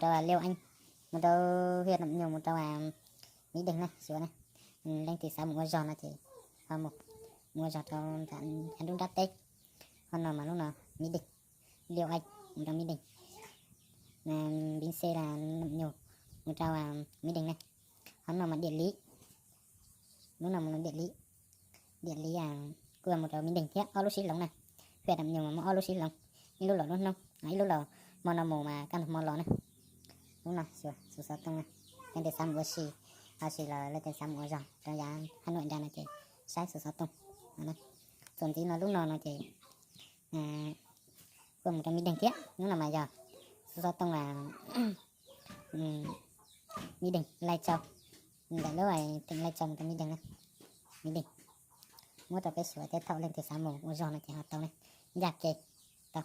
rau Liêu Anh, mus rau huyện Nậm Nhùn, mus rau Mỹ Đình na, xyuas na. Leej twg xav mus ua zog no ces ho mus, mus ua zog rau nram nruab nrab teb, ho no mas lub no Mỹ Đình, Liêu Anh, mus rau Mỹ Đình, bến xe là Nậm Nhùn, mus rau Mỹ Đình na. Ho no mas địa lý, lub no mus địa lý, địa lý kuj mus rau Mỹ Đình thiab, ob lub sib hloov na. Huyện Nậm Nhùn mas muaj ob lub sib hloov, ib lub laus lub hnub, ib lub laus hmo no mus mas kaj ntug hmo los na. Lub no xyuas xov tooj na, leej twg xav mus ua si, ho sis los leej twg xav mus ua zog rau yav Hà Nội nrad no ces saib xov tooj. Txuas ntxiv no lub no no ces kuj mus rau Mỹ Đình thiab, lub no mas yog xov tooj Mỹ Đình, Lai Châu, ntawm lub tỉnh Lai Châu mus rau Mỹ Đình na, Mỹ Đình. Muab rau peb xyuas, tej thaum leej twg xav mus ua zog no ces ho tau ne, ncaj kev tau.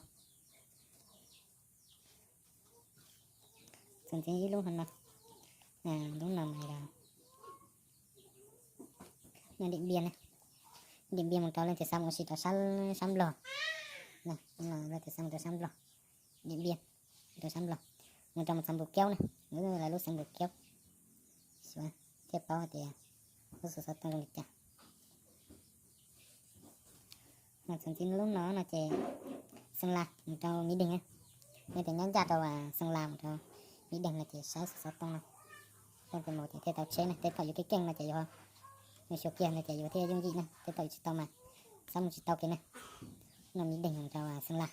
Txuas ntxiv ib lub no, lub no mas yog Điện Biên na, Điện Biên mus rau leej twg xav mus ua si rau sab Nplog, leej twg xav mus rau sab Nplog, Điện Biên, rau sab Nplog, mus rau mus txog Bù Kiaub na, lawv lub xeev Bù Kiaub, thiaj paub hais tias lub xov tooj zoo li cas. Mas txuas ntxiv lub no no ces Sơn La mus rau Mỹ Đình na, leej twg nyob ncaj rau Sơn La mus rau Mỹ Đình no ces saib xov tooj no, leej twg mus ces thiaj tau tsheb na, tej thaum yus keej keej no ces yus, yus xyuas kiag no ces yus thiaj yooj yim na, tej thaum yus tsis tau mas xav mus tsis tau kiag na. No Mỹ Đình mus rau Sơn La,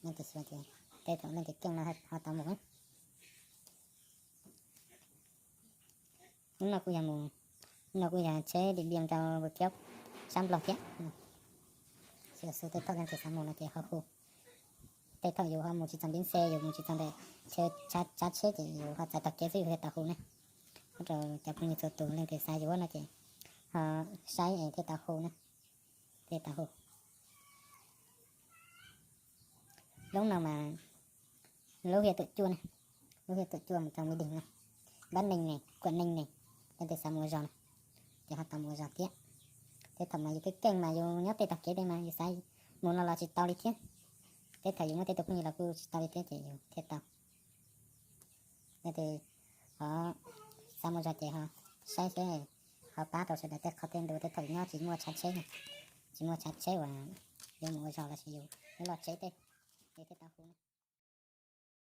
leej twg xyuas ces tej thaum leej twg keej no ho tau mus. Lub no kuj yog mus, lub no kuj yog tsheb Điện Biên rau Bù Kiaub sab Nplog thiab. Xyuas xwb tej thaum leej twg xav mus no ces ho hu. Tej thaum yus ho mus tsis txog bến xe, yus mus tsis txog ntawm chav tsheb ces yus ho txais tog kev xwb yus thiaj tau hu ne. Ua rau cov phooj ywg txhua tus leej twg xav yuav no ces ho saib thiaj tau hu na, thiaj tau hu. Lub no mas lub hiav tuam cuaj ne, lub hiav tuam cuaj mus rau Mỹ Đình na, Bắc Ninh ne, Quảng Ninh ne, leej twg xav mus ua zog na ces ho tau mus ua zog thiab. Tej thaum mas yus keej keej mas yus nyob tej tog kev tej mas yus xav mus no los tsis tau li thiab. Tej thaum yus muaj tej tus phooj ywg los kuj tsis tau li thiab ces yus thiaj tau. Leej twg ho xav mus zog ces ho saib seb ho pab rau sawv daws tej qhov tej ntu, tej thaum nyob tsis muaj chav tsheb, tsis muaj chav tsheb uas yuav mus ua zog los sis yus yuav los tsev tej, ces thiaj tau hu.